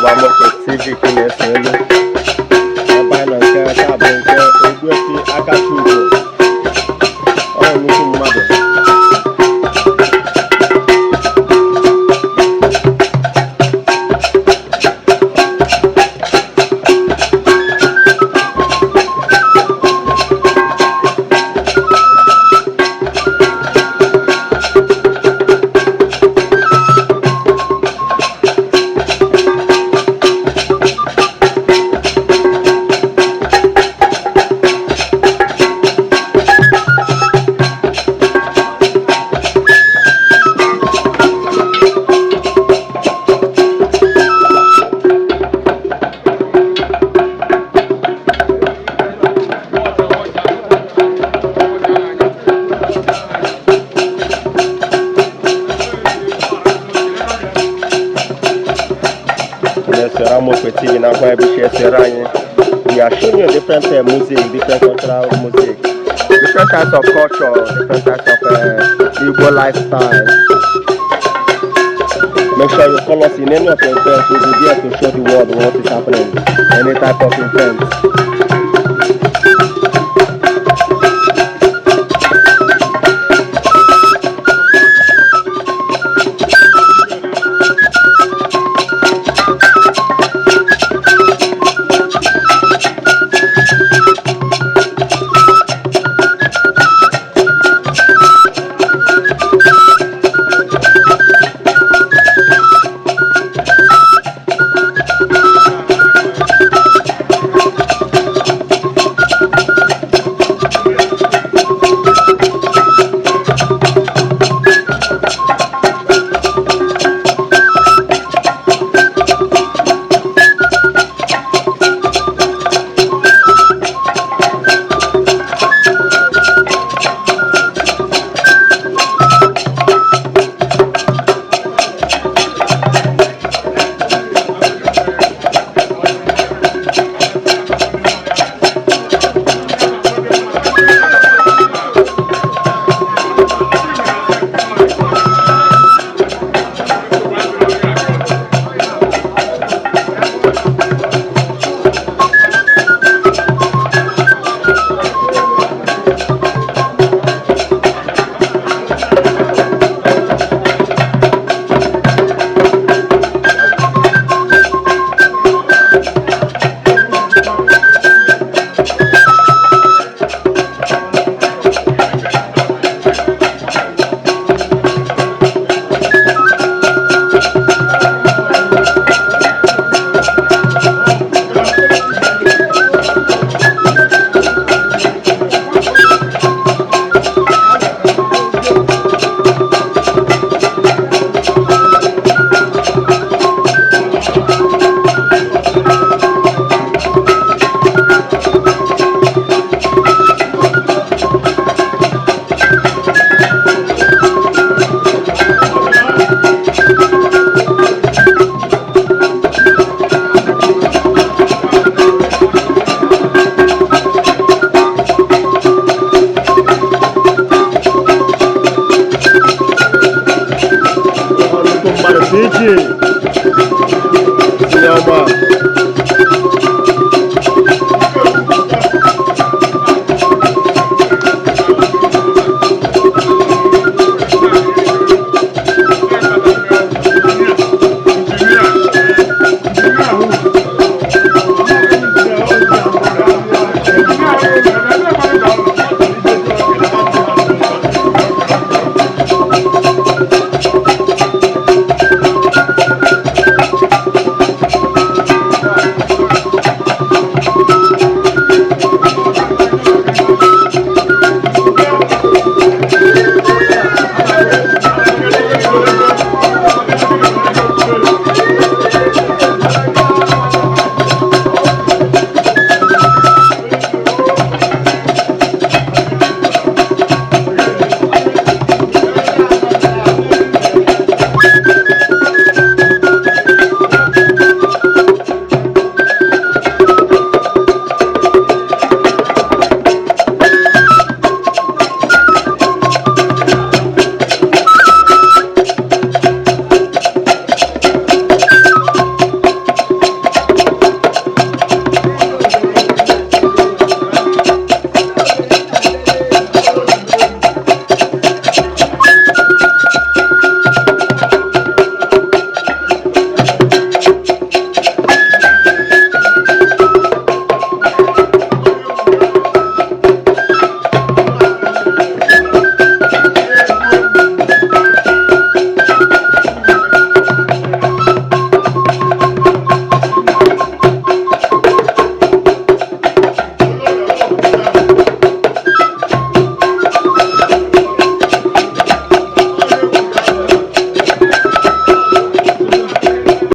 Bụ Amokwe TV ka ị na-eso elu ebe anyị nọ. Nke taa bụ nke Ogbuefi Akachugo. Ọ nnukwu mmadụ. Na-esoro Amokwe TV na ngwa ebe isi esoro anyị. We are showing you different music, different cultural music, different types of culture, different types of Igbo lifestyle. Make sure you call us in any of your events. We'll be there to show the world what is happening, any type of event. Nnukwu mmadụ, PG.